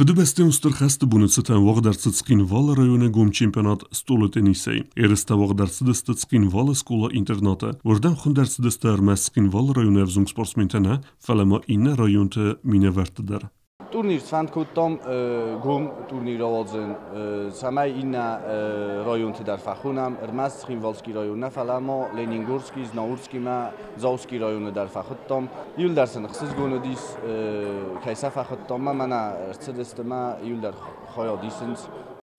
Фыдыбӕстӕйон Стыр хӕсты боны цытӕн уагъд ӕрцыд Цхинвалы районы гом чемпионат стъолы теннисӕй. Ерыстӕ уагъд ӕрцыдысты Цхинвалы скъола-интернаты. Уырдӕм хуынд ӕрцыдысты ӕрмӕст Цхинвалы районы ӕвзонг спортсментӕ нӕ, фӕлӕ ма иннӕ районты минӕвӕртты дӕр. Турнир сфӕнд кодтам гом турнир ауадзын, цӕмӕй иннӕ районты дӕр фӕхонӕм, ӕрмӕст Цхинвалский район нӕ, фӕлӕ ма Ленингорский, Знаурскимӕ, Дзауский районы дӕр фӕхуыдтам. Иуылдӕр сын ӕхсызгон уыдис, кӕй сӕ фӕхуыдтам, мӕ мӕнӕ ӕрцыдысты мӕ иуылдӕр хайад исынц.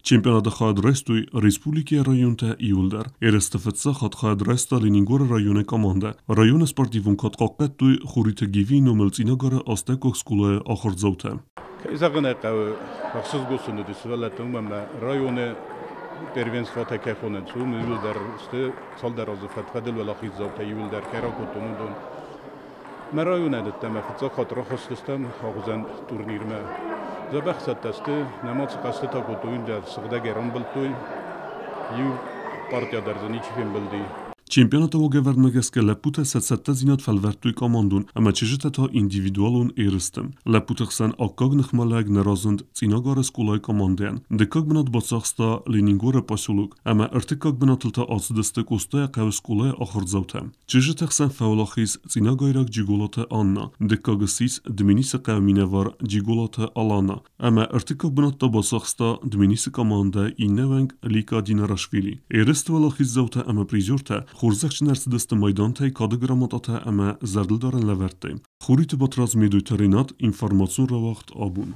Чемпионаты хайад райстой республикӕйы районтӕ иуылдӕр. Ерысты фыццаг хатт хайад райста Ленингоры районы командӕ. Районы спортивон кад хъахъхъӕдтой Хуриты Гивийы номыл Цъинагары астӕуккаг скъолайы ахуырдзаутӕ. Кӕй зӕгъын ӕй хъӕуы, ӕхсызгон сын уыди сывӕллӕттӕ, уымӕн ӕмӕ районы первенствотӕ кӕй хонынц, уым иууылдӕр сты цалдӕр азы фӕд-фӕдыл уӕлахиздзаутӕ иууылдӕр кӕй ракодтон, уыдон. Мӕ районы адӕттӕ мӕ фыццаг хатт рахызтыстӕм ахуыдзӕн турнирмӕ. Дзӕбӕх цӕттӕ сты, нӕма цы хъӕзтытӕ кодтой, уым дӕр сыгъдӕгӕй рамбылдтой. Иу партия дӕр дзы ничи фембылди. Чемпионаты уагӕвӕрдмӕ гӕсгӕ лӕппутӕ сӕ цӕттӕдзинад фӕлвӕрдтой командон ӕмӕ чызджытӕ та индивидуалон ерысты. Лӕппуты хсӕн аккаг ныхмӕлӕг нӕ разынд Цъинагары скъолайы командӕйӕн. Дыккаг бынат бацахста Ленингоры поселок ӕмӕ ӕртыккаг бынатыл та ацыдысты Къостайы хъӕуы скъолайы ахуырдзаутӕ. Чызджыты хсӕн фӕуӕлахиз цъинагайраг Джиголаты Анна, дыккаг ссис Дменисы хъӕуы минӕвар Джиголаты Алана ӕмӕ ӕртыккаг бынат та бацахста Дменисы командӕ иннӕ уӕнг Лика Динарашвили. Ерысты уӕлахиздзаутӕ ӕмӕ призертӕ хорзӕхджын ӕрцыдысты майдантӕй, кады грамотатӕ ӕмӕ зӕрдылдарӕн лӕвӕрттӕй. Хуриты Батрадз Медойты Ренат, информацион рауагъд абон.